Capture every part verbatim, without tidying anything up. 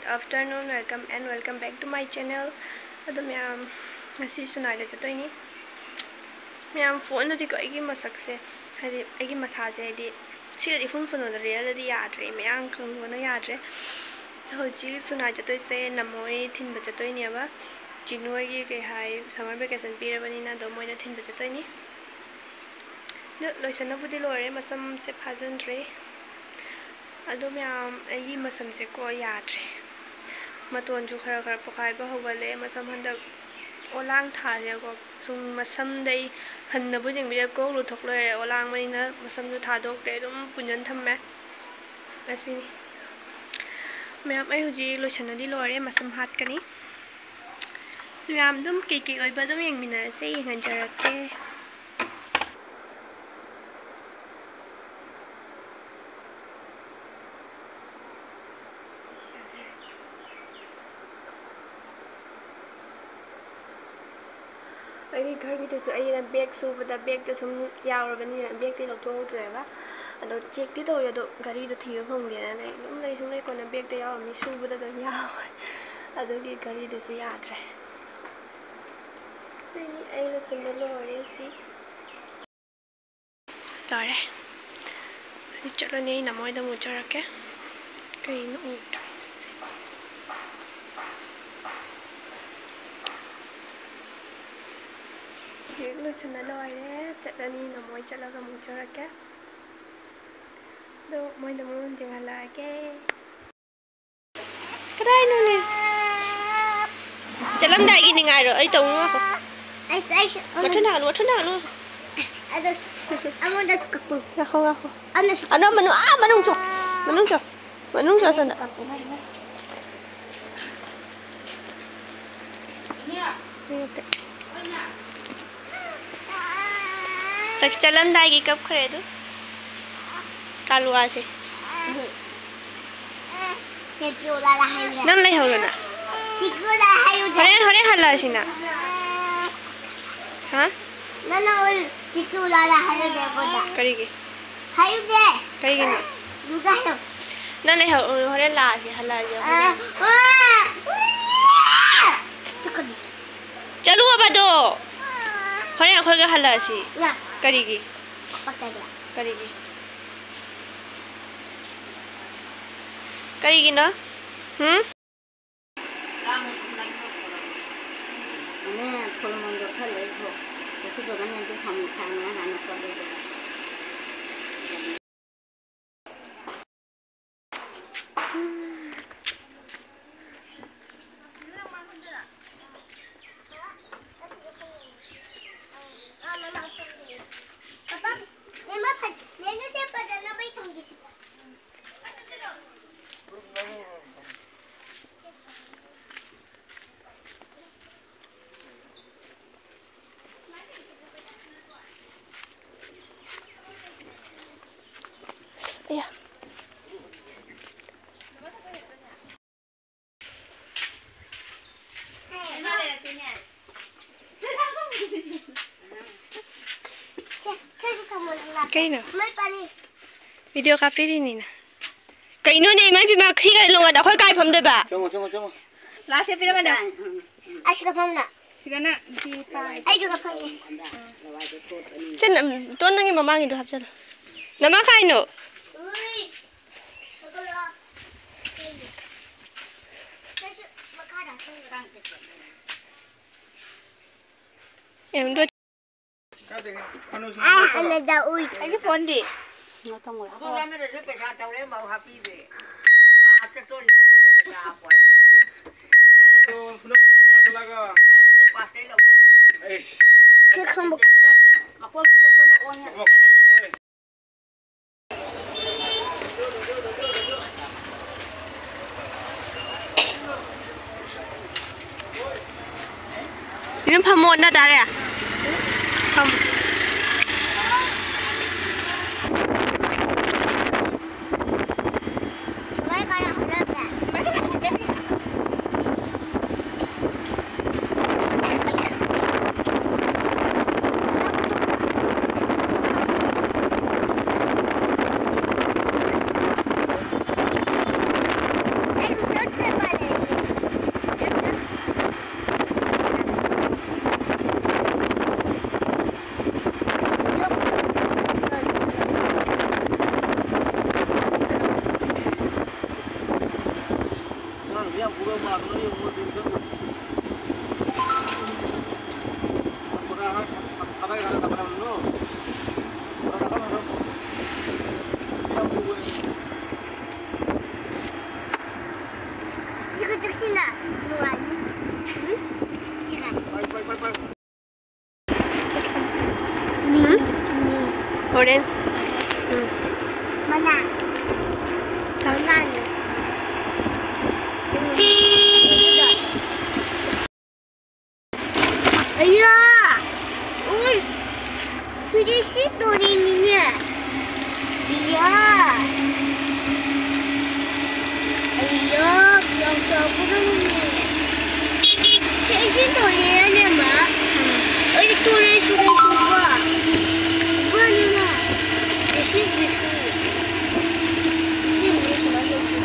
Afternoon, welcome and welcome back to my channel. ꯑꯗꯣ ꯃꯌꯥꯝ, ꯉꯁꯤ ꯁꯨꯅꯥꯏꯗ ꯆꯠꯇꯣꯏꯅꯤ꯫ ꯃꯌꯥꯝ, ꯐꯣꯟꯗꯗꯤꯀꯣ ꯑꯩꯒꯤ ꯃꯁꯛꯁꯦ, ꯍꯥꯏꯗꯤ ꯑꯩꯒꯤ ꯃꯁꯥꯁꯦ, ꯍꯥꯏꯗꯤ ꯁꯤꯗꯗꯤ ꯏꯐꯨꯟ ꯐꯨꯟꯕꯗꯣ ꯔꯤꯌꯦꯜꯗꯗꯤ ꯌꯥꯗ꯭ꯔꯦ, ꯃꯌꯥꯡ ꯀꯪꯕꯅ ꯌꯥꯗ꯭ꯔꯦ꯫ ꯍꯧꯖꯤꯛ ꯁꯨꯅꯥꯏ ꯆꯠꯇꯣꯏꯁꯦ ꯅꯃꯣꯏ ꯊꯤꯟꯕ ꯆꯠꯇꯣꯏꯅꯦꯕ꯫ ꯆꯤꯅꯨ ꯍꯣꯏꯒꯤ ꯀꯩ ꯍꯥꯏ, summer vacation ꯄꯤꯔꯕꯅꯤꯅ ꯑꯗꯣ ꯃꯣꯏꯅ ꯊꯤꯟꯕ ꯆꯠꯇꯣꯏꯅꯤ꯫ ꯑꯗꯣ ꯂꯣꯏꯁꯟꯅꯕꯨꯗꯤ ꯂꯣꯏꯔꯦ, ꯃꯁꯝꯁꯦ ꯐꯥꯖꯤꯟꯗ꯭ꯔꯦ꯫ ꯑꯗꯣ ꯃꯌꯥꯝ, ꯑꯩꯒꯤ ꯃꯁꯝꯁꯦꯀꯣ ꯌꯥꯗ꯭ꯔꯦ, ꯃꯇꯣꯟꯁꯨ ꯈꯔ ꯈꯔ ꯄꯣꯈꯥꯏꯕ ꯍꯧꯒꯠꯂꯦ꯫ ꯃꯁꯝ ꯍꯟꯗꯛ ꯑꯣꯂꯥꯡ ꯊꯥꯁꯦꯀꯣ ꯁꯨꯝ ꯃꯁꯝꯗꯩ ꯍꯟꯅꯕꯨ ꯌꯦꯡꯕꯤꯔꯦ, ꯀꯣꯛ ꯂꯨꯊꯣꯛ ꯂꯣꯏꯔꯦ꯫ ꯑꯣꯂꯥꯡꯕꯅꯤꯅ ꯃꯁꯝꯁꯨ ꯊꯥꯗꯣꯛꯇ꯭ꯔꯦ, ꯑꯗꯨꯝ ꯄꯨꯟꯖꯟ ꯊꯝꯃꯦ꯫ ꯑꯁꯤꯅꯤ ꯃꯌꯥꯝ, ꯑꯩ ꯍꯧꯖꯤꯛ ꯂꯣꯏꯁꯟꯅꯗꯤ ꯂꯣꯏꯔꯦ, ꯃꯁꯝ ꯍꯥꯠꯀꯅꯤ꯫ ꯃꯌꯥꯝ ꯑꯗꯨꯝ ꯀꯩꯀꯩ ꯑꯣꯏꯕ ꯑꯗꯨꯝ ꯌꯦꯡꯃꯤꯟꯅꯔꯁꯦ, ꯌꯦꯡꯍꯟꯖꯔꯛꯀꯦ꯫ ꯑꯩꯒꯤ ꯘꯔꯤꯗꯨꯁꯨ ꯑꯩꯅ ꯕꯦꯒ ꯁꯨꯕꯗ ꯕꯦꯒꯇ ꯁꯨꯝ ꯌꯥꯎꯔꯕꯅꯤꯅ ꯕꯦꯒꯇꯤ ꯂꯧꯊꯣꯛꯍꯧꯗ꯭ꯔꯦꯕ꯫ ꯑꯗꯣ ꯆꯦꯛꯇꯤ ꯇꯧꯋꯦ, ꯑꯗꯣ ꯘꯔꯤꯗꯣ ꯊꯤꯕ ꯐꯪꯗꯦꯅ ꯂꯩ꯫ ꯑꯗꯨꯝ ꯂꯩ ꯁꯨꯝ ꯂꯩ ꯀꯣꯟꯅ ꯕꯦꯒꯇ ꯌꯥꯎꯔꯝꯅꯤ, ꯁꯨꯕꯗ ꯑꯗꯨꯝ ꯌꯥꯎꯔꯦ꯫ ꯑꯗꯨꯒꯤ ꯘꯔꯤꯗꯨꯁꯨ ꯌꯥꯗ꯭ꯔꯦ꯫ ꯁꯤꯅꯤ ꯑꯩ ꯂꯣꯏꯁꯤꯟꯕ ꯂꯣꯏꯔꯦ ꯁꯤ꯫ ꯂꯣꯏꯔꯦ꯫ ꯑꯩ ꯆꯠꯂꯅꯤ, ꯑꯩ ꯅꯃꯣꯏꯗ ꯑꯃꯨꯛ ꯆꯠꯂꯛꯀꯦ꯫ ꯀꯩꯅꯣ ꯎꯗ꯭ꯔꯤꯁꯦ? ꯍꯧꯖꯤꯛ ꯂꯣꯏꯁꯤꯟꯕ ꯂꯣꯏꯔꯦ, ꯆꯠꯂꯅꯤ, ꯅꯃꯣꯏ ꯆꯠꯂꯒ ꯑꯃꯨꯛ ꯆꯠꯂꯛꯀꯦ꯫ ꯑꯗꯣ ꯃꯣꯏꯗ ꯑꯃꯨꯛ ꯍꯟꯖꯤꯟꯍꯜꯂꯛꯑꯒꯦ꯫ ꯀꯗꯥꯏꯅꯣꯅꯦ? ꯆꯠꯂꯝꯗꯥꯏꯒꯤ ꯅꯤꯡꯉꯥꯏꯔꯣ, ꯑꯩ ꯇꯧ ꯉꯥꯏꯈꯣ꯫ ꯑꯩꯁꯨ, ꯑꯩꯁꯨ, ꯃꯊꯨꯟ ꯍꯥꯜꯂꯨ, ꯃꯊꯨꯟ ꯍꯥꯜꯂꯨ꯫ ꯑꯗꯨ ꯑꯃꯗꯁꯨ ꯀꯞꯄꯨ꯫ ꯉꯥꯏꯈꯣ, ꯉꯥꯏꯈꯣ꯫ ꯑꯃꯗꯁꯨ ꯑꯅꯣ, ꯃꯅꯨꯡ, ꯑꯥ, ꯃꯅꯨꯡ ꯆꯣ꯫ ꯃꯅꯨꯡ ꯆꯣ꯫ ꯃꯅꯨꯡ ꯆꯣ, ꯁꯣꯝꯗ꯫ ꯀꯞꯄꯨ꯫ ꯆꯠꯂꯝꯗꯥꯏꯒꯤ ꯀꯞꯈ꯭ꯔꯦ ꯑꯗꯨ꯫ ꯀꯥꯂꯨꯋꯥꯁꯦ꯫ ꯅꯪ ꯂꯩꯍꯧꯔꯣꯅ꯫ ꯍꯣꯔꯦꯟ, ꯍꯣꯔꯦꯟ ꯍꯜꯂꯛꯑꯁꯤꯅ꯫ ꯍꯥ? ꯀꯔꯤꯒꯤ? ꯀꯩꯒꯤꯅꯣ? ꯅꯪ ꯂꯩꯍꯧ, ꯍꯣꯔꯦꯟ ꯂꯥꯛꯑꯁꯤ, ꯍꯜꯂꯛꯑꯁꯤ ꯍꯣꯔꯦꯟ꯫ ꯆꯠꯀꯅꯤ꯫ ꯆꯠꯂꯨ ꯍꯥꯏꯕꯗꯣ꯫ ꯍꯣꯔꯦꯟ ꯑꯩꯈꯣꯏꯒ ꯍꯜꯂꯛꯑꯁꯤ꯫ ꯂꯥ꯫ ꯀꯔꯤꯒꯤ? ꯄꯛꯆꯗꯦ꯫ ꯀꯔꯤꯒꯤ? ꯀꯔꯤꯒꯤꯅꯣ? ꯍꯨꯝ? ꯑꯅꯦ, ꯐꯨꯜ ꯃꯨꯟꯗꯣ ꯈꯔ ꯂꯩꯈꯣ꯫ ꯆꯠꯈꯤꯗꯣꯔꯒꯅꯦ ꯑꯗꯨ ꯊꯝꯃꯨ ꯈꯥꯡꯉ ꯍꯥꯟꯅ ꯀꯣꯠꯂꯨꯗꯅ꯫ ꯑꯌꯥ꯫ ꯀꯩꯅꯣ? ꯃꯣꯏ ꯄꯥꯅꯤ꯫ ꯚꯤꯗꯤꯑꯣ ꯀꯥꯞꯄꯤꯔꯤꯅꯤꯅ꯫ ꯀꯩꯅꯣꯅꯦ, ꯏꯃꯥ ꯏꯕꯦꯝꯃ, ꯁꯤꯒ ꯂꯣꯡꯉꯗ ꯑꯩꯈꯣꯏ ꯀꯥꯏ ꯐꯝꯗꯣꯏꯕ? ꯆꯪꯉꯣ, ꯆꯪꯉꯣ, ꯆꯪꯉꯣ꯫ ꯂꯥꯁꯦ ꯄꯤꯔꯝꯃꯗ꯫ ꯑꯁꯤꯗ ꯐꯝꯅ꯫ ꯁꯤꯗꯅ ꯁꯤ ꯄꯥꯏ꯫ ꯑꯩꯁꯨ ꯐꯝꯒꯦ꯫ ꯆꯟ-, ꯇꯣꯟ, ꯅꯪꯒꯤ ꯃꯃꯥꯡꯒꯤꯗꯣ ꯍꯥꯞꯆꯜꯂꯣ꯫ ꯅꯃꯥ ꯀꯥꯏꯅꯣ? ꯎꯏ꯫ ꯊꯣꯛꯂꯛꯑꯣ꯫ ꯆꯠꯁꯨ ꯃꯈꯥꯗ ꯆꯠꯁꯨ꯫ ꯑꯦꯝ, ꯂꯣꯏ-, ꯑꯥ, ꯑꯃꯗ ꯎꯏ꯫ ꯑꯩꯒꯤ ꯐꯣꯟꯗꯤ? ꯁꯤ ꯈꯪꯕ ꯏꯅꯝ ꯐꯝꯃꯣ, ꯑꯣꯟꯅ ꯇꯥꯔꯦ꯫ ꯐꯝ꯫ Orange. ꯎꯝ꯫ ꯃꯅꯥ꯫ ꯆꯥꯎ꯫ ꯃꯅꯥꯅꯤ꯫ ꯎꯝ꯫ ꯑꯌꯥ! ꯎꯏ! ꯁꯤꯗꯤ ꯁꯤ ꯇꯨꯔꯦꯟꯅꯤꯅꯦ꯫ ꯑꯌꯥ! ꯑꯌꯥ! ꯀꯌꯥꯝ ꯆꯥꯎꯕꯅꯣꯅꯦ꯫ ꯁꯤ, ꯁꯤ ꯇꯨꯔꯦꯟꯅꯦ, ꯃꯥ꯫ ꯑꯩ ꯇꯨꯔꯦꯟ ꯁꯤꯗ ꯆꯨꯕ꯫ ꯃꯥꯅꯦ, ꯃꯥ꯫ ꯁꯤ, ꯁꯤ, ꯁꯤ꯫ ꯁꯤ ꯁꯨꯃꯥꯏꯅ ꯇꯧꯁꯤ꯫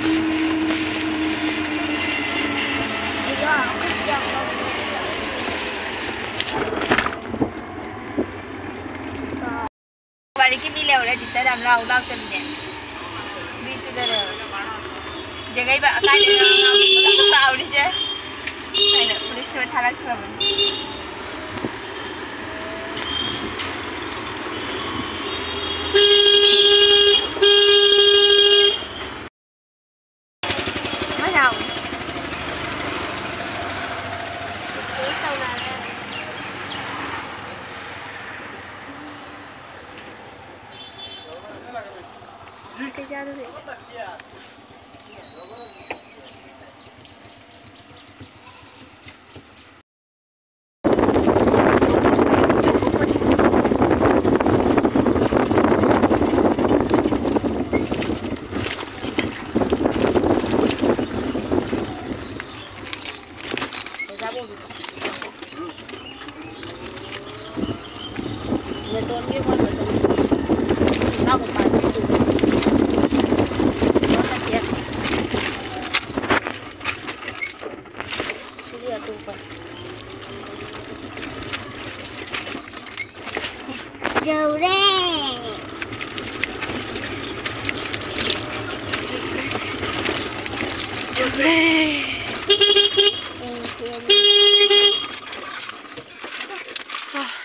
ꯋꯥꯔꯤꯒꯤ ꯃꯤ ꯂꯩꯍꯧꯔꯦ, ꯗꯤꯇꯔ ꯌꯥꯝ ꯂꯥꯎ ꯂꯥꯎ ꯆꯠꯂꯤꯅꯦ꯫ ꯃꯤ ꯇꯨꯗ ꯂꯩꯍꯧꯔꯦ꯫ ꯖꯒꯩꯕ, "ꯀꯥꯏꯗꯅꯣ ꯂꯥꯎꯔꯤꯁꯦ?" ꯍꯥꯏꯅ ꯄꯨꯂꯤꯁꯇ ꯊꯥꯔꯛꯈ꯭ꯔꯕꯅꯤ꯫ ꯌꯧꯔꯦ꯫ ꯌꯧꯔꯦ꯫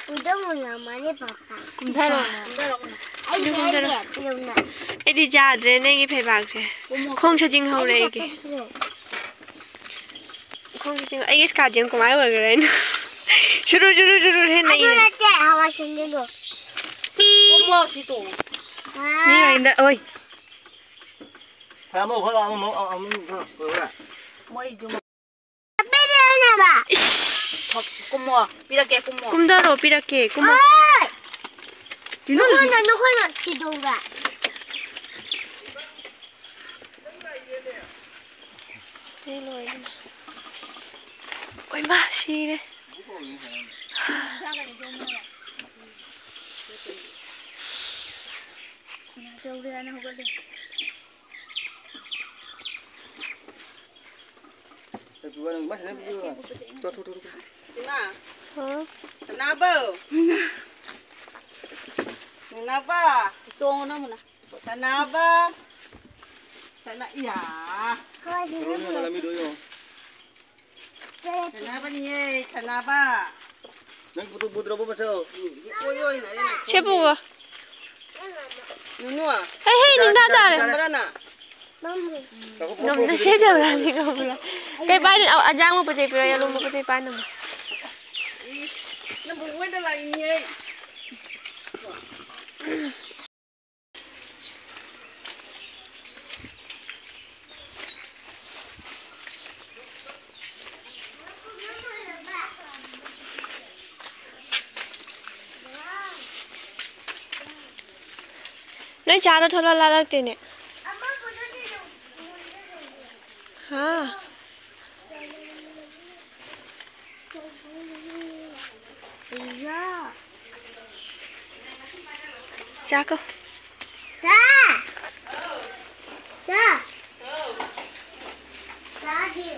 ꯎꯗꯧ ꯌꯥꯝ ꯃꯥꯜꯂꯦ, ꯄꯥꯄꯥ꯫ ꯀꯨꯝꯊꯔꯣ꯫ ꯑꯩꯗꯤ, ꯀꯨꯝꯊꯔꯣ꯫ ꯑꯩꯗꯤ ꯌꯧꯅ꯫ ꯑꯩꯗꯤ ꯌꯥꯗ꯭ꯔꯦ ꯅꯪꯒꯤ ꯐꯩꯕꯥꯛꯁꯦ꯫ ꯈꯣꯡ ꯁꯥꯖꯤꯡ ꯍꯧꯔꯦ ꯑꯩꯒꯤ꯫ ꯆꯠꯊꯣꯛꯈ꯭ꯔꯦ꯫ ꯈꯣꯡꯁꯦ ꯆꯤꯡ-, ꯑꯩꯒꯤ ꯁ꯭ꯀꯥꯔꯠꯁꯦ ꯌꯦꯡꯉꯨ ꯀꯃꯥꯏꯅ ꯑꯣꯏꯈ꯭ꯔꯦ ꯍꯥꯏꯅꯣ꯫ ꯁꯨꯔꯨ, ꯁꯨꯔꯨ, ꯁꯨꯔꯨ ꯍꯦꯟꯅ ꯑꯗꯨ ꯏꯜꯂꯦ꯫ ꯅꯠꯇꯦ, ꯍꯋꯥꯏ ꯁꯦꯟꯗꯦꯜꯗꯣ꯫ ꯀꯣꯛ ꯃꯣ ꯁꯤ ꯇꯣꯡꯉꯨ꯫ ꯃꯤ ꯂꯣꯏꯅ, ꯑꯣꯏ꯫ ꯐꯔꯦ, ꯑꯃ ꯐꯠ ꯑꯃ, ꯑꯃ, ꯑꯃ, ꯑꯃ, ꯑꯃ꯫ ꯃꯣꯏ ꯌꯨꯝ꯫ ꯏꯁ! ꯀꯨꯝꯃꯣ, ꯄꯤꯔꯛꯀꯦ, ꯀꯨꯝꯃꯣ꯫ ꯀꯨꯝꯊꯔꯣ, ꯄꯤꯔꯛꯀꯦ, ꯀꯨꯝꯃꯣ꯫ ꯑꯣꯏ! ꯇꯤꯅꯨ! ꯅꯈꯣꯏꯅ, ꯅꯈꯣꯏꯅ ꯊꯤꯗꯧꯕ꯫ ꯑꯩ ꯂꯣꯏꯔꯦ꯫ ꯑꯣꯏꯃꯥ, ꯁꯤꯔꯦ꯫ ꯆꯧꯔꯦ ꯍꯥꯏꯅ ꯍꯧꯒꯠꯂꯦ꯫ ꯏꯃꯥ꯫ ꯍꯥ? ꯁꯅꯥꯕꯧ꯫ ꯁꯅꯥꯕ꯫ ꯇꯣꯡꯉꯨ ꯅꯪꯕꯨꯅ꯫ ꯁꯅꯥꯕ꯫ ꯁꯅꯥ-, ꯏꯌꯥ꯫ ꯁꯅꯥꯕꯅꯤꯌꯦ, ꯁꯅꯥꯕ꯫ ꯅꯪ ꯄꯨꯗ꯭ꯔꯕꯣ ꯃꯆꯧ? ꯁꯦ ꯄꯨꯒꯣ꯫ ꯅꯨꯅꯨ꯫ ꯍꯦ, ꯍꯦ, ꯅꯤꯡꯊꯥ ꯇꯥꯔꯦ꯫ ꯉꯝꯕ꯭ꯔꯥ ꯅꯪ? ꯉꯝꯅ ꯁꯦ ꯆꯠꯂꯅꯤ ꯉꯝꯕ꯭ꯔꯥ? ꯀꯩ ꯄꯥꯏꯗꯣꯏꯅꯣ? ꯑ-, ꯑꯖꯥꯡꯕ ꯄꯣꯠ ꯆꯩ ꯄꯤꯔꯛꯑꯣ, ꯑꯂꯨꯝꯕ ꯄꯣꯠ ꯆꯩ ꯄꯥꯏꯅꯕ꯫ ꯏꯁ, ꯅꯪꯕꯨ ꯃꯣꯏꯗ ꯂꯥꯛꯏꯅꯦ ꯑꯩ꯫ ꯅꯣꯏ ꯆꯥꯔꯣ ꯊꯣꯛꯂꯛꯑꯣ, ꯂꯥꯜꯂꯛꯇꯦꯅꯦ꯫ ꯍꯥ? ꯆꯥ ꯀꯧ꯫ ꯆꯥ! ꯆꯥ! ꯆꯥꯗꯦ꯫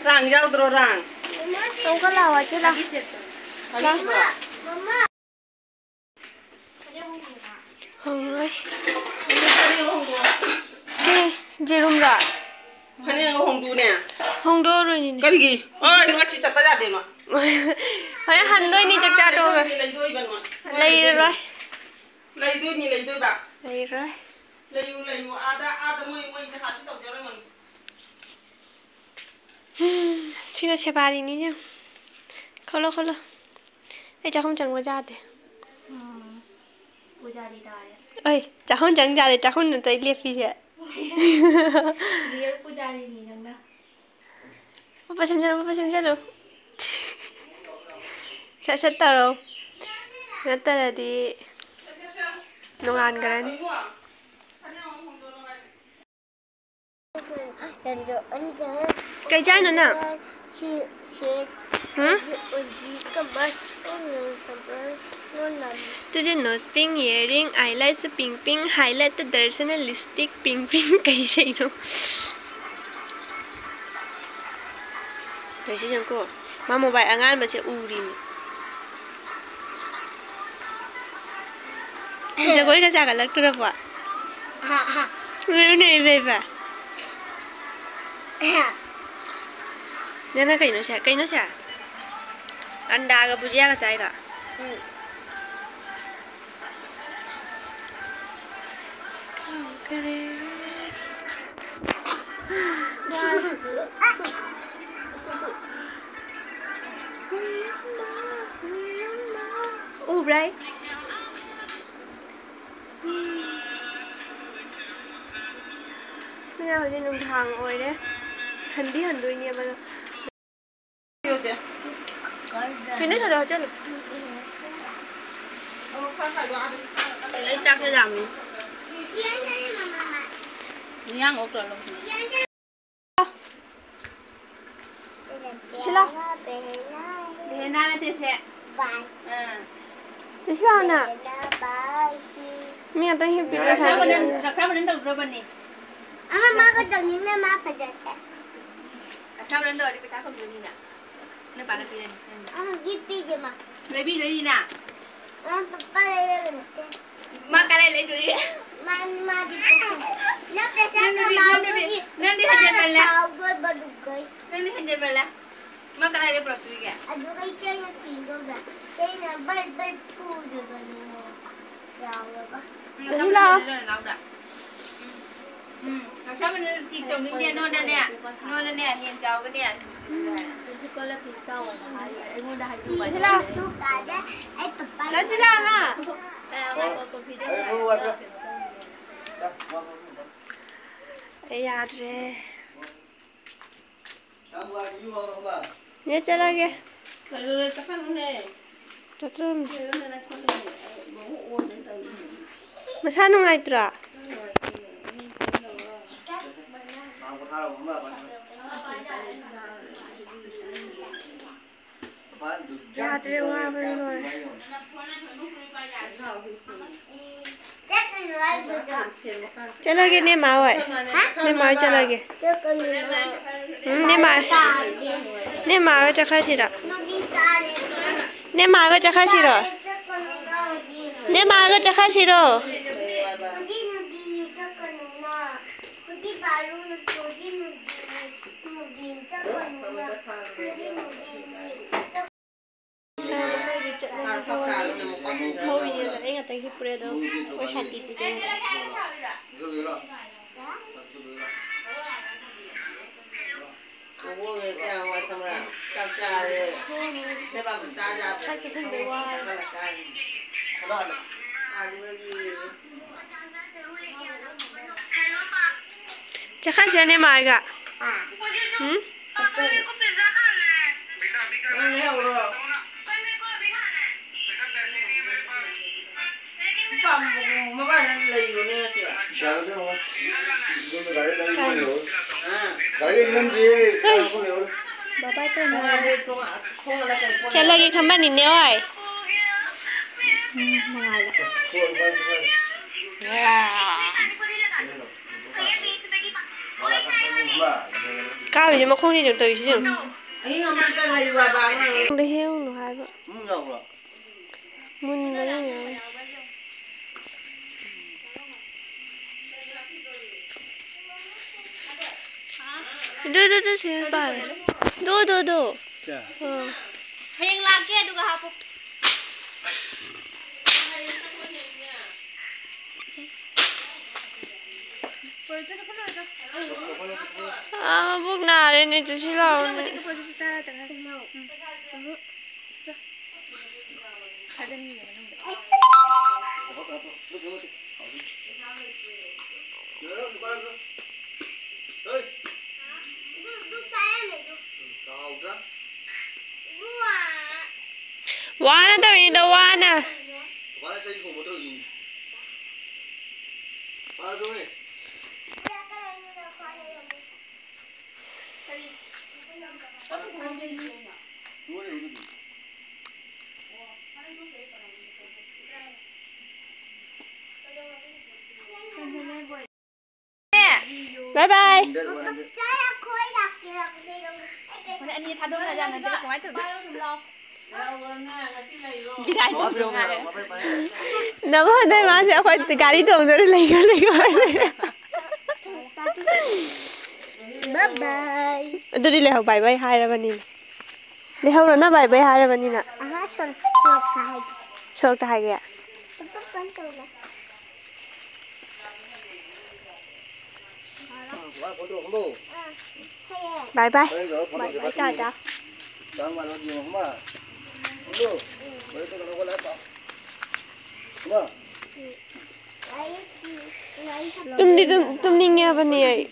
ꯔꯥꯡ ꯌꯥꯎꯗ꯭ꯔꯣ, ꯔꯥꯡ? ꯑꯃꯨꯛꯀ ꯂꯥꯛꯑꯣ, ꯏꯆꯦ, ꯂꯥꯛꯑꯣ꯫ ꯂꯥꯛꯑꯣ꯫ ꯃꯃꯥ, ꯃꯃꯥ꯫ ꯍꯣꯡꯉꯣꯏ꯫ ꯐꯅꯦꯛ ꯍꯣꯡꯗꯣꯛꯑꯣ꯫ ꯁꯤ ꯖꯦꯔꯨꯝꯔꯣ? ꯐꯅꯦꯛ ꯍꯣꯡꯗꯣꯛꯎꯅꯦ꯫ ꯍꯣꯡꯗꯣꯛꯑꯔꯣꯏꯅꯤꯅꯦ꯫ ꯀꯔꯤꯒꯤ? ꯑꯣ, ꯉꯁꯤ ꯆꯠꯄ ꯌꯥꯗꯦ ꯃꯥ꯫ ꯍꯣꯔꯦꯟ ꯍꯟꯗꯣꯏꯅꯤ ꯆꯥꯛ ꯆꯥ ꯇꯣꯛꯑꯒ꯫ ꯂꯩꯗꯣꯏꯕ ꯅꯣꯏ꯫ ꯂꯩꯔꯔꯣꯏ꯫ ꯂꯩꯗꯣꯏꯅꯤ, ꯂꯩꯗꯣꯏꯕ꯫ ꯂꯩꯔꯣꯏ꯫ ꯂꯩꯌꯨ, ꯂꯩꯌꯨ꯫ ꯑꯥꯗ, ꯑꯥꯗ ꯃꯣꯏ, ꯃꯣꯏ ꯖꯍꯥꯖꯤ ꯇꯧꯖꯔꯝꯒꯅꯤ꯫ ꯁꯤꯅ ꯁꯦꯕꯥꯔꯤꯅꯤꯅꯦ꯫ ꯈꯣꯠꯂꯣ, ꯈꯣꯠꯂꯣ꯫ ꯑꯩ ꯆꯥꯛꯈꯨꯝ ꯆꯪꯕ ꯌꯥꯗꯦ꯫ ꯎꯝ꯫ ꯄꯨꯖꯥꯔꯤ ꯇꯥꯔꯦ꯫ ꯑꯩ ꯆꯥꯛꯈꯨꯝ ꯆꯪ ꯌꯥꯗꯦ, ꯆꯥꯛꯈꯨꯝ ꯅꯠꯇ꯭ꯔꯣ ꯑꯩ ꯂꯦꯞꯄꯤꯁꯦ? Real ꯄꯨꯖꯥꯔꯤꯅꯤ ꯅꯪꯅ꯫ ꯄꯄꯥ ꯁꯦꯝꯖꯜꯂꯨ, ꯄꯄꯥ ꯁꯦꯝꯖꯜꯂꯨ꯫ ꯁꯠ ꯁꯠ ꯇꯧꯔꯣ꯫ ꯅꯠꯇ꯭ꯔꯗꯤ ꯅꯣꯡꯉꯥꯟꯈ꯭ꯔꯅꯤ꯫ ꯀꯩ ꯆꯥꯏꯅꯣ ꯅꯪ? ꯁꯤ, ꯁꯤ, ꯍꯥ? ꯍꯧꯖꯤꯛ, ꯍꯧꯖꯤꯛ ꯀꯃꯥꯏ ꯇꯧꯅꯤ? ꯀꯃꯥꯏ ꯇꯧꯅꯤ? ꯇꯨ ꯌꯨ ꯅꯣꯁ ꯄꯤꯡ, ꯏꯌꯔꯤꯡ, ꯑꯥꯏꯂꯦꯁ ꯄꯤꯡ ꯄꯤꯡ, ꯍꯥꯏꯂꯥꯏꯠ ꯗꯔꯁꯟꯅ ꯂꯤꯞꯁꯇꯤꯛ ꯄꯤꯡ ꯄꯤꯡ꯫ ꯀꯩ ꯏꯁꯩꯅꯣ? ꯀꯩꯁꯤ ꯌꯦꯡꯀꯣ꯫ ꯃꯥ ꯃꯣꯕꯥꯏꯜ ꯑꯉꯥꯟꯕꯁꯦ ꯎꯔꯤꯅꯤ꯫ ꯖꯒꯣꯏꯒ ꯁꯥꯒꯠꯂꯛꯇ꯭ꯔꯕꯣ? ꯍꯥ, ꯍꯥ꯫ ꯎꯔꯨꯅꯦ ꯏꯕꯦꯝꯃ꯫ ꯅꯪꯅ ꯀꯩꯅꯣ ꯁꯦ? ꯀꯩꯅꯣ ꯁꯦ? ꯑꯟꯗꯥꯒ ꯕꯨꯖꯤꯌꯥꯒ ꯆꯥꯏꯔꯣ? ꯎꯝ꯫ ꯎꯕ꯭ꯔꯥ ꯑꯩ? ꯑꯗꯨꯅ ꯍꯧꯖꯤꯛ ꯅꯨꯡꯗꯥꯡ ꯑꯣꯏꯔꯦ꯫ ꯍꯟꯗꯤ ꯍꯟꯗꯣꯏꯅꯦꯕ ꯑꯗꯣ꯫ ꯀꯩꯅꯣ ꯆꯠꯂꯣ, ꯆꯠꯂꯣ꯫ ꯑꯩ ꯆꯥꯛꯁꯦ ꯂꯥꯝꯃꯦ꯫ ꯏꯟꯖꯥꯡ ꯑꯣꯛꯇ꯭ꯔꯣ ꯂꯧ? ꯁꯤꯂꯥ꯫ ꯕꯦꯅꯥ ꯅꯠꯇꯦ ꯁꯦ꯫ ꯑꯥ꯫ ꯆꯦꯁꯤꯂꯥꯅ꯫ ꯃꯤ ꯑꯇꯩ ꯍꯤꯞꯄꯤꯔꯣ ꯁꯥꯏꯗ? ꯔꯛꯁꯥꯕꯟꯗꯟ ꯇꯧꯗ꯭ꯔꯣꯕꯅꯤ? ꯑꯃ ꯃꯥꯒ ꯇꯧꯅꯤꯡꯅ ꯃꯥ ꯐꯖꯗꯦ꯫ ꯔꯛꯁꯥꯕꯟꯗꯟ ꯇꯧꯔꯗꯤ ꯄꯩꯁꯥ ꯐꯪꯗꯣꯏꯅꯤꯅ꯫ ꯅꯣꯏ ꯄꯥꯅ ꯄꯤꯔꯅꯤ꯫ ꯑꯃ ꯒꯤꯐ ꯄꯤꯒꯦ ꯃꯥ꯫ ꯂꯩꯕꯤꯗꯣꯏꯅꯤꯅ꯫ ꯑ, ꯄꯄꯥ ꯂꯩꯔꯒ ꯅꯠꯇꯦ꯫ ꯃꯥ ꯀꯗꯥꯏ ꯂꯩꯗꯣꯔꯤ? ꯃꯥ, ꯃꯥꯗꯤ ꯄꯩꯁꯥ, ꯅꯪ ꯄꯩꯁꯥ ꯅꯪꯗꯤ, ꯅꯪꯗꯤ, ꯀꯃꯥꯎꯕꯒꯤ ꯅꯪꯗꯤ ꯍꯦꯟꯖꯟꯃꯜꯂꯦ꯫ ꯁꯥꯎꯗꯣꯏꯕ ꯑꯗꯨꯒꯩ꯫ ꯅꯪꯗꯤ ꯍꯦꯟꯖꯟꯃꯜꯂꯦ꯫ ꯃꯥ ꯀꯗꯥꯏꯗ ꯄꯨꯔꯛꯇꯣꯔꯤꯒꯦ? ꯑꯗꯨꯒ ꯏꯆꯦꯅ ꯊꯤꯗꯣꯏꯕ꯫ ꯏꯆꯦꯅ ꯕꯔ ꯕꯔ ꯐꯨꯗꯣꯏꯕ ꯅꯉꯣꯟꯗ꯫ ꯌꯥꯎꯔꯕ? ꯎꯝ, ꯆꯠꯂꯨ ꯂꯥꯎ꯫ ꯅꯅꯥꯎꯗ꯫ ꯎꯝ꯫ ꯎꯝ, ꯂꯧꯁꯥꯟꯕꯅ ꯇꯤꯛ ꯇꯧꯅꯤꯡꯗꯦ, ꯅꯣꯟꯗꯅꯦ, ꯅꯣꯟꯗꯅꯦ, ꯍꯦꯟ ꯆꯥꯎꯒꯅꯦ꯫ ꯎꯝ, principalꯗ ꯇꯤꯛ ꯇꯧꯑꯣꯅ ꯍꯥꯏ꯫ ꯑꯩꯉꯣꯟꯗ ꯍꯥꯏꯗꯣꯛꯄ꯫ ꯁꯤ ꯂꯥꯎ꯫ ꯂꯥꯎ, ꯁꯤ ꯂꯥꯎ, ꯂꯥꯎ꯫ ꯑꯩ ꯌꯥꯗ꯭ꯔꯦ꯫ ꯅꯦ, ꯆꯠꯂꯒꯦ꯫ ꯆꯠꯇ꯭ꯔꯣ? ꯃꯁꯥ ꯅꯨꯡꯉꯥꯏꯇ꯭ꯔꯣ? ꯌꯥꯗ꯭ꯔꯦ, ꯋꯥꯕꯅ ꯂꯣꯏꯔꯦ꯫ ꯆꯠꯂꯒꯦ, ꯅꯦꯃꯥ ꯍꯣꯏ꯫ ꯅꯦꯃꯥ ꯍꯣꯏ ꯆꯠꯂꯒꯦ꯫ ꯎꯝ, ꯅꯦꯃꯥ, ꯅꯦꯃꯥꯒ ꯆꯠꯈ꯭ꯔꯁꯤꯔꯣ? ꯅꯦꯃꯥꯒ ꯆꯠꯈ꯭ꯔꯁꯤꯔꯣ? ꯅꯦꯃꯥꯒ ꯆꯠꯈ꯭ꯔꯁꯤꯔꯣ? ꯃꯈꯣꯏꯒꯤ ꯆꯠꯂꯅꯤ ꯊꯣꯡꯉꯅꯤ꯫ ꯊꯣꯡꯉꯤꯅꯦ ꯑꯗꯣ ꯑꯩ ꯉꯥꯛꯇꯪ ꯍꯤꯞꯄꯨꯔꯦ ꯑꯗꯣ ꯃꯣꯏ ꯁꯥꯟꯇꯤ ꯄꯤꯗꯣꯏꯅꯦ꯫ ꯆꯥꯛ ꯆꯥꯁꯟꯕꯩ ꯋꯥꯔꯦ꯫ ꯆꯦ ꯈꯥꯏꯁꯦ ꯅꯦꯃꯥꯔꯒ꯫ ꯎꯝ? ꯆꯠꯂꯒꯦ ꯈꯝꯕꯅꯤꯅꯦ ꯍꯣꯏ꯫ ꯎꯝ, ꯅꯨꯡꯉꯥꯏꯕ꯫ ꯀꯥꯔꯤꯁꯦ ꯃꯈꯣꯡꯁꯦ ꯑꯗꯨꯝ ꯇꯧꯔꯤꯁꯦ ꯌꯦꯡꯉꯨ꯫ ꯈꯪꯗꯦ, ꯍꯦꯛꯎꯅꯨ ꯍꯥꯏꯕ꯫ ꯃꯨꯟꯕꯅꯦ ꯃꯌꯥꯝ꯫ ꯗꯨ, ꯗꯨ, ꯗꯨ, ꯁꯤ ꯄꯥꯏ꯫ ꯗꯨ, ꯗꯨ, ꯗꯨ꯫ ꯀꯌꯥ? ꯑꯥ꯫ ꯍꯌꯦꯡ ꯂꯥꯛꯀꯦ ꯑꯗꯨꯒ ꯍꯥꯞꯄꯣ꯫ ꯑꯥ, ꯃꯕꯨꯛ ꯅꯥꯔꯦꯅꯦ, ꯆꯠꯁꯤ ꯂꯥꯛꯑꯣꯅꯦ꯫ ꯋꯥꯅ ꯇꯧꯔꯤꯗꯣ, ꯋꯥꯅ꯫ Bye bye. ꯅꯕꯨ ꯍꯟꯗꯛ ꯃꯥꯁꯦ ꯑꯩꯈꯣꯏ ꯒꯥꯔꯤ ꯇꯣꯡꯗꯅ ꯂꯩꯈ꯭ꯔꯣ, ꯂꯩꯈ꯭ꯔꯣ ꯍꯥꯏ ꯂꯩ꯫ Bye bye. ꯑꯗꯨꯗꯤ ꯂꯩꯍꯧ, bye bye ꯍꯥꯏꯔꯕꯅꯤꯅ꯫ ꯂꯩꯍꯧꯔꯣ, ꯅ bye bye ꯍꯥꯏꯔꯕꯅꯤꯅ꯫ ꯑꯍꯥ, ꯁꯣꯔ-, ꯁꯣꯔꯣꯛꯇ ꯍꯥꯏꯒꯦ꯫ ꯁꯣꯔꯣꯛꯇ ꯍꯥꯏꯒꯦ? ꯄꯞ ꯄꯞ ꯄꯞ ꯇꯧꯕ꯫ Bye bye. Bye bye, Tata. ꯇꯨꯝꯗꯤ ꯇꯨꯝ-, ꯇꯨꯝꯅꯤꯡꯉꯦ ꯍꯥꯏꯕꯅꯦ ꯑꯩ꯫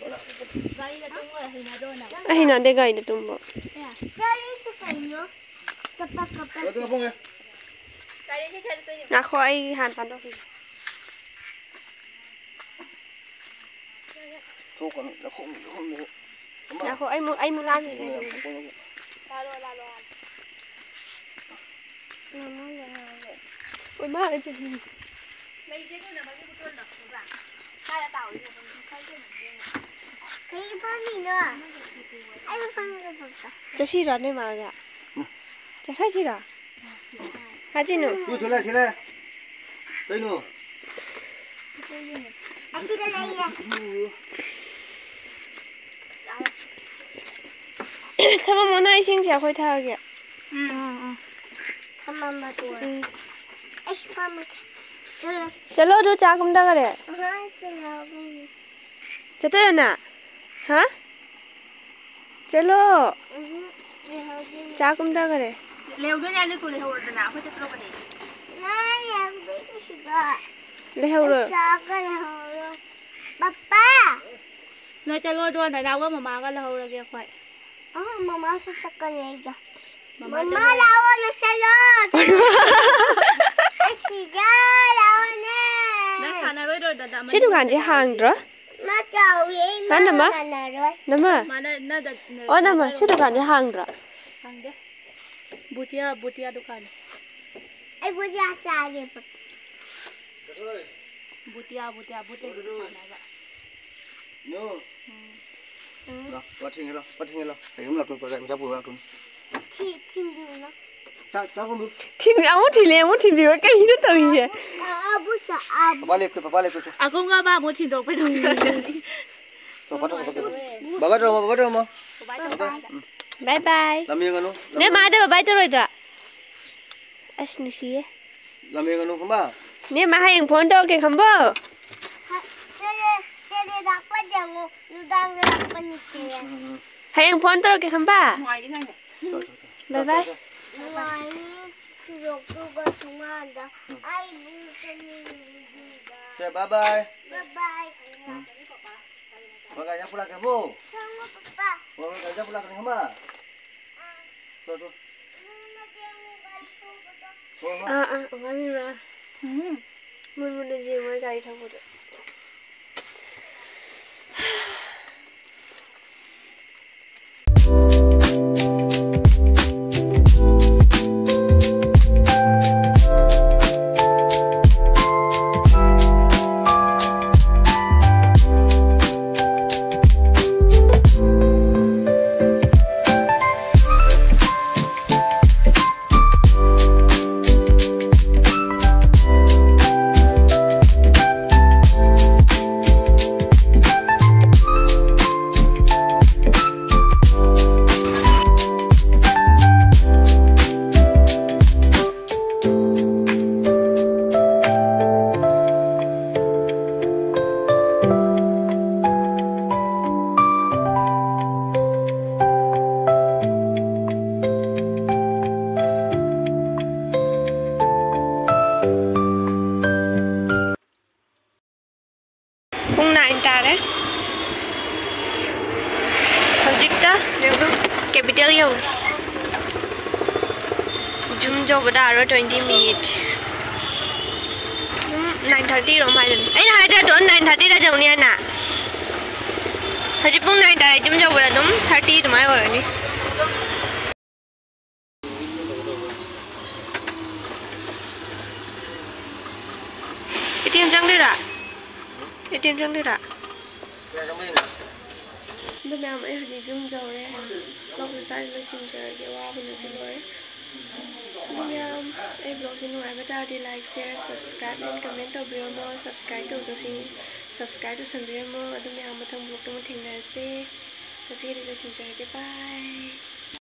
ꯑꯩ ꯍꯩꯅꯗꯦ ꯒꯥꯔꯤꯗ ꯇꯨꯝꯕ꯫ ꯉꯥꯏꯈꯣ, ꯑꯩ ꯍꯥꯟꯅ ꯊꯥꯗꯣꯛꯈꯤꯒꯦ꯫ ꯊꯣꯛꯀꯅꯨ, ꯅꯈꯣꯡ ꯅꯈꯣꯡꯗ ꯍꯦꯛ꯫ ꯉꯥꯏꯈꯣ, ꯑꯩ ꯃꯨꯛ, ꯑꯩ ꯃꯨꯛ ꯂꯥꯡꯈꯤꯒꯦ ꯅꯈꯣꯡ ꯑꯗꯨꯝ꯫ ꯌꯥꯝ ꯄꯣꯛꯄꯅꯤ꯫ ꯂꯥꯜꯂꯣ, ꯂꯥꯜꯂꯣ, ꯂꯥꯜꯂꯣ꯫ ꯃꯃꯥ ꯂꯥꯛꯑꯦ꯫ ꯍꯣꯏ, ꯃꯥ ꯍꯥꯏꯁꯦ꯫ ꯀꯩ ꯄꯥꯝꯃꯤꯅꯣ? ꯑꯩ ꯄꯥꯝꯃꯤꯅꯣ, ꯄꯥꯄꯥ꯫ ꯆꯠꯁꯤꯔꯣ ꯅꯣꯏ ꯃꯥꯒ? ꯎꯝ꯫ ꯆꯠꯈ꯭ꯔꯁꯤꯔꯣ? ꯍꯥ ꯆꯤꯅꯨ? ꯇꯨ ꯁꯤꯂꯦ, ꯁꯤꯂꯦ꯫ ꯀꯩꯅꯣ? ꯑꯁꯤꯗ ꯂꯩꯌꯦ꯫ ꯊꯝꯃꯝꯃꯣ, ꯅꯪ ꯏꯁꯤꯡꯁꯦ ꯑꯩꯈꯣꯏ ꯊꯛꯑꯒꯦ꯫ ꯎꯝ, ꯎꯝ, ꯎꯝ꯫ ꯊꯝꯃꯝꯃꯒꯦ꯫ ꯎꯝ꯫ ꯑꯩꯁꯨ ꯄꯥꯝꯃꯦ꯫ ꯆꯠꯂꯣ꯫ ꯆꯠꯂꯣ, ꯑꯗꯨ ꯆꯥ ꯀꯨꯝꯊꯈꯔꯦ꯫ ꯑꯍꯣꯏ, ꯆꯠꯂꯣ꯫ ꯆꯠꯇꯣꯏꯔꯣ ꯅꯪ? ꯍꯥ? ꯆꯠꯂꯣ꯫ ꯎꯝ, ꯂꯩꯍꯧꯗꯣꯏꯅꯦ꯫ ꯆꯥꯛ ꯀꯨꯝꯊꯈꯔꯦ꯫ ꯂꯩꯍꯧꯗꯣꯏꯅꯦ, ꯑꯅꯤ ꯀꯨꯟ ꯂꯩꯍꯧꯔꯗꯅ ꯑꯩꯈꯣꯏ ꯆꯠꯇ꯭ꯔꯣꯕꯅꯦ꯫ ꯅꯪ ꯂꯩꯍꯧꯗꯣꯏꯅꯦ ꯁꯤꯗ꯫ ꯂꯩꯍꯧꯔꯣ꯫ ꯑꯩ ꯆꯥꯛꯀ ꯂꯩꯍꯧꯔꯣ꯫ ꯄꯄꯥ! ꯅꯣꯏ ꯆꯠꯂꯣ, ꯑꯗꯣ ꯅꯅꯥꯎꯒ ꯃꯃꯥꯒ ꯂꯧꯍꯧꯔꯒꯦ ꯑꯩꯈꯣꯏ꯫ ꯑ, ꯃꯃꯥꯁꯨ ꯆꯠꯀꯅꯤ ꯑꯩꯒ꯫ ꯃꯃꯥ ꯃꯃꯥ ꯆꯠꯂꯣ꯫ ꯂꯥꯛꯑꯣ, ꯅꯁꯥꯂꯣ꯫ ꯑꯁꯤꯗ ꯂꯥꯛꯑꯣꯅꯦ꯫ ꯅꯪ ꯁꯥꯟꯅꯔꯣꯏꯗ꯭ꯔꯣ, ꯗꯗꯥ? ꯁꯤ ꯗꯨꯀꯥꯟꯁꯦ ꯍꯥꯡꯗ꯭ꯔꯣ? ꯃꯥ ꯆꯥꯎꯋꯤ, ꯑꯩ ꯍꯥ, ꯅꯃ? ꯃꯥ ꯃꯥꯟꯅꯔꯣꯏ꯫ ꯅꯃ? ꯃꯥꯅ, ꯅ-, ꯗ-, ꯅ-, ꯑꯣ, ꯅꯃ, ꯅ-, ꯁꯤ ꯗꯨꯀꯥꯟꯁꯦ ꯍꯥꯡꯗ꯭ꯔꯣ? ꯍꯥꯡꯗꯦ꯫ ꯕꯨꯇꯤꯌꯥ, ꯕꯨꯇꯤꯌꯥ ꯗꯨꯀꯥꯟ꯫ ꯑꯩ ꯕꯨꯇꯤꯌꯥ ꯆꯥꯒꯦ꯫ ꯕꯨꯇꯤꯌꯥ, ꯕꯨꯇꯤꯌꯥ, ꯕꯨꯇꯤꯌꯥ ꯗꯨꯀꯥꯟ ꯍꯥꯏꯕ꯫ ꯅꯨ꯫ ꯎꯝ꯫ ꯂꯥꯎ, ꯄꯣꯠ ꯊꯤꯟꯒꯦ ꯂꯥꯎ, ꯄꯣꯠ ꯊꯤꯟꯒꯦ ꯂꯥꯎ꯫ ꯀꯩꯒꯨꯝꯕ ꯂꯥꯛꯇꯣꯏ ꯄꯣꯠ ꯆꯩ ꯃꯆꯥ ꯄꯨꯔꯒ ꯂꯥꯛꯇꯣꯏꯅꯤ꯫ ꯊꯤ-, ꯊꯤꯟꯕꯤꯌꯨ ꯂꯥꯎ꯫ ꯆꯥꯛ, ꯆꯥꯛ ꯄꯨꯔꯛꯑꯣ꯫ ꯊꯤꯟ-, ꯑꯃꯨꯛ ꯊꯤꯜꯂꯦ, ꯑꯃꯨꯛ ꯊꯤꯟꯕꯤꯌꯣ꯫ ꯀꯩꯅꯣ ꯇꯧꯔꯤꯁꯦ? ꯑꯕꯨ ꯆꯥ-, ꯑꯕꯨ꯫ ꯄꯄꯥ ꯂꯦꯞꯀꯦ, ꯄꯄꯥ ꯂꯦꯞꯀꯦ꯫ ꯑꯀꯣꯡꯒ ꯑꯃ ꯑꯃꯨꯛ ꯊꯤꯟꯗꯣꯔꯛꯄꯩ ꯇꯧꯖꯔꯛꯑꯅꯤ꯫ ꯇꯣ, ꯄꯄꯥ ꯇꯧꯔꯣ, ꯄꯄꯥ ꯇꯧꯔꯣ꯫ ꯕꯕꯥ ꯇꯧꯔꯝꯃꯣ, ꯕꯕꯥ ꯇꯧꯔꯝꯃꯣ꯫ ꯕꯕꯥ ꯇꯧꯔꯝꯃꯣ꯫ ꯎꯝ꯫ ꯕꯥꯏ ꯕꯥꯏ꯫ ꯂꯝ ꯌꯦꯡꯒꯅꯨ, ꯂꯝ ꯅꯣꯏ ꯌꯦꯡꯒꯅꯨ꯫ ꯃꯥꯗ ꯕꯥꯏ ꯕꯥꯏ ꯇꯧꯔꯣꯏꯗ꯭ꯔꯣ? ꯑꯁ, ꯅꯨꯡꯁꯤꯌꯦ꯫ ꯂꯝ ꯌꯦꯡꯒꯅꯨ, ꯈꯪꯕ? ꯅꯦ, ꯃꯥ ꯍꯌꯦꯡ ꯐꯣꯟ ꯇꯧꯔꯛꯀꯦ, ꯈꯪꯕꯣ? ꯍ-, ꯇꯦꯔꯦ, ꯇꯦꯔꯦ ꯂꯥꯛꯄ ꯌꯦꯡꯉꯣ, ꯅꯨꯡꯗꯥꯡꯗ ꯂꯥꯛꯄꯅꯤ, ꯇꯦꯔꯦ꯫ ꯎꯝ, ꯎꯝ꯫ ꯍꯌꯦꯡ ꯐꯣꯟ ꯇꯧꯔꯛꯀꯦ, ꯈꯪꯕ? ꯅꯨꯡꯉꯥꯏꯔꯤ ꯀꯩꯅꯣ꯫ ꯎꯝ꯫ ꯆꯣ, ꯆꯣ, ꯆꯣ꯫ ꯕꯥꯏ ꯕꯥꯏ꯫ ꯆꯣ, ꯆꯣ, ꯆꯣ꯫ ꯅꯨꯡꯉꯥꯏꯔꯤ, ꯐꯤꯔꯣꯛꯇꯨꯒ ꯊꯣꯡꯒꯥꯟꯗ꯫ ꯎꯝ꯫ ꯑꯩ ꯏꯔꯨꯖꯅꯤꯡꯉꯤꯗꯨꯗ꯫ ꯁꯦ, ꯕꯥꯏ ꯕꯥꯏ꯫ ꯕꯥꯏ ꯕꯥꯏ꯫ ꯎꯝ꯫ ꯍꯣꯏ, ꯒꯥꯔꯤꯗ ꯄꯨꯔꯛꯀꯦꯕꯨ꯫ ꯁꯪꯉꯣ, ꯄꯄꯥ꯫ ꯍꯣꯏ, ꯍꯣꯏ, ꯒꯥꯔꯤꯗ ꯄꯨꯔꯛꯀꯅꯤ, ꯈꯪꯕ? ꯑꯥ꯫ ꯆꯣ, ꯆꯣ꯫ ꯅꯣꯡꯃ ꯆꯦꯡꯉꯨ ꯒꯥꯔꯤ ꯊꯧꯕꯗꯣ꯫ ꯍꯣꯏ, ꯍꯣꯏ꯫ ꯑꯥ, ꯑꯥ, ꯃꯥꯅꯤ, ꯃꯥ꯫ ꯎꯝ꯫ ꯃꯨꯟ ꯃꯨꯟꯅ ꯌꯦꯡꯉꯣ, ꯒꯥꯔꯤ ꯊꯧꯕꯗꯣ꯫ ꯌꯧ꯫ ꯌꯨꯝ ꯌꯧꯕꯗ ꯑꯥꯔꯣ twenty minute꯫ ꯎꯝ, nine thirty ꯔꯣꯝ ꯍꯥꯏꯗꯨꯅꯤ꯫ ꯑꯩꯅ ꯍꯥꯏꯗ꯭ꯔꯥ ꯑꯗꯣ nine thirty ꯗ ꯌꯧꯅꯤ ꯍꯥꯏꯅ꯫ ꯍꯧꯖꯤꯛ ꯄꯨꯡ nine ꯇꯥꯔꯦ, ꯌꯨꯝ ꯌꯧꯕꯗ ꯑꯗꯨꯝ thirty ꯑꯗꯨꯃꯥꯏꯅ ꯑꯣꯏꯔꯅꯤ꯫ ATM ꯆꯪꯗꯣꯏꯔꯥ? ATM ꯆꯪꯗꯣꯏꯔꯥ? ꯑꯗꯨ ꯃꯌꯥꯝ, ꯑꯩ ꯍꯧꯖꯤꯛ ꯌꯨꯝ ꯌꯧꯔꯦ꯫ Vlog ꯁ꯭ꯋꯥꯏꯗ ꯂꯣꯏꯁꯤꯟꯖꯔꯒꯦ, ꯋꯥꯕꯅꯁꯨ ꯂꯣꯏꯔꯦ꯫ ꯑꯗꯨ ꯃꯌꯥꯝ, ꯑꯩ vlog ꯁꯦ ꯅꯨꯡꯉꯥꯏꯕ ꯇꯥꯔꯗꯤ like, share, subscribe and comment ꯇꯧꯕꯤꯔꯝꯃꯣ꯫ Subscribe ꯇꯧꯗꯕꯁꯤꯡ subscribe ꯇꯧꯁꯟꯕꯤꯔꯝꯃꯣ꯫ ꯑꯗꯨ ꯃꯌꯥꯝ, ꯃꯊꯪ vlog ꯇ ꯑꯃꯨꯛ ꯊꯦꯡꯅꯔꯁꯦ꯫ ꯉꯁꯤꯒꯤꯗꯤ ꯂꯣꯏꯁꯤꯟꯖꯔꯒꯦ꯫ Bye꯫